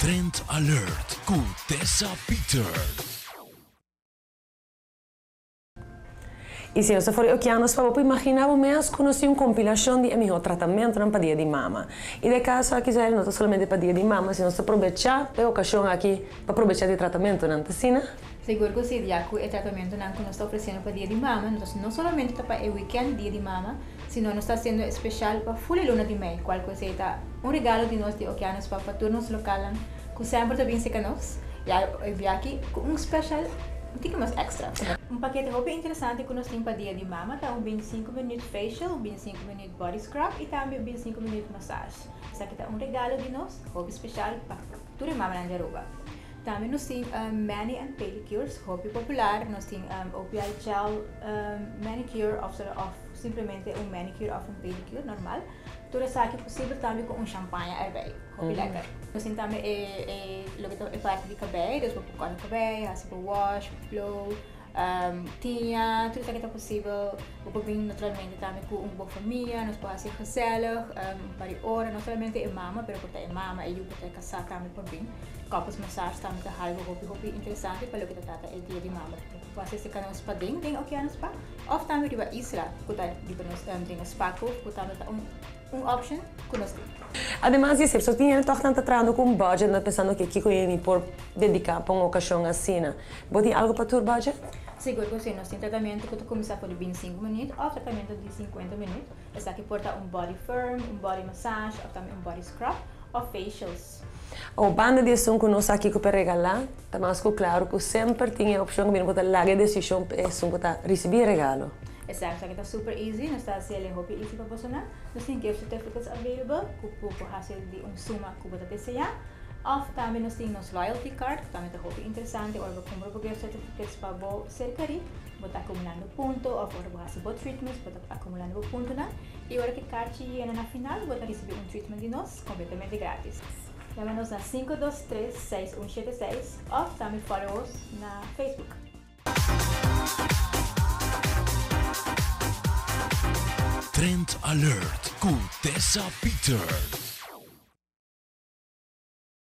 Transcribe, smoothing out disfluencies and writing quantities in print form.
Trend Alert ku Tessa Peters. I si nos ta for di Okeanos pa bo por imaginá bo mes ku nos tin un kompilashon di e mihó tratamentunan pa dia di mama. I den e kaso aki Zaire no ta solamente pa dia di mama sino nos ta probechá e okashon aki pa probechá di e tratamentunan, ta asina? Sigur ku si, ya ku e tratamentunan ku nos ta ofresiendo pa dia di mama no ta no solamente ta pa e wikènt di dia di mama, sino nos ta hasiendo espeshal pa ful e luna di mei, kual ku esei ta un regalo di nos di Okeanos pa pa tur nos lokalnan ku semper ta bin seka nos, ya e biaha aki ku un speshal. Un tiki mas extra. Un pakete hopi interesante ku nos tin pa dia di mama ta un bintisinko minuut facial, un bintisinko minuut body scrub i tambe un bintisinko minuut massage. Esaki ta un regalo di nos hopi special pa tur e mamanan di Aruba. Tambe nos tin mani and pedicures hopi popular. Nos tin OPI gel manicure of simplemente un manicure of un pedicure normal. Tur esaki posibel tambe ku un shampaña erbij. Hopi lekker. Nos tin tambe e e loke ta e parti di kabei, dus bo por kòrta kabei, hasi bo wash, blow, tiña, tur esaki ta posibel. Bo por bin naturalmente tambe ku un bo famia, nos por hasi gezellig un par di ora, no solamente e mama, pero por ta e mama, e yu, por ta e kasá tambe por bin. Couples massage tambe ta algo hopi hopi interesante pa loke ta trata e dia di mama. Bo por hasi esaki nos paden den Okeanos Spa. Of tambe riba isla ku ta riba nos den nos spa cove ku tambe ta un un option ku nos tin. Ademas di esei, so tin hende tòg nan ta trahando ku un budget, nan ta pensando ke kiko mi por dediká pa un okashon asina. Bo tin algu pa tur budget? Sigur ku si. Nos tin tratamentu ku ta kuminsá for di bintisinko minüt òf tratamentu di sinkuenta minüt. Esaki por ta un body firm, un body massage òf tambe un body scrub òf facials. O banda di esun ku nos sa kiko pa regalá, ta mas ku klaru ku semper tin e opshon ku bini ku ta laga e desishon pa esun ku ta risibí e regalo. Esaki ta super easy, nos ta hasi el e hopi easy pa bosonan. Nos tin gift certificates available ku bo por hasi di un suma ku bo ta deseá. Òf tambe nos tin nos loyalty card ku tambe ta hopi interesante ora bo kumpra bo gift certificates pa bo ser kerí, bo ta akumulando punto òf ora bo hasi bo treatments bo ta akumulando bo puntonan i ora ku e karchi yena na final bo ta risibí un treatment di nos. Completamente gratis. Yama nos na 523 6176 of tambe follow os na Facebook. Trend Alert cu Tessa Peters.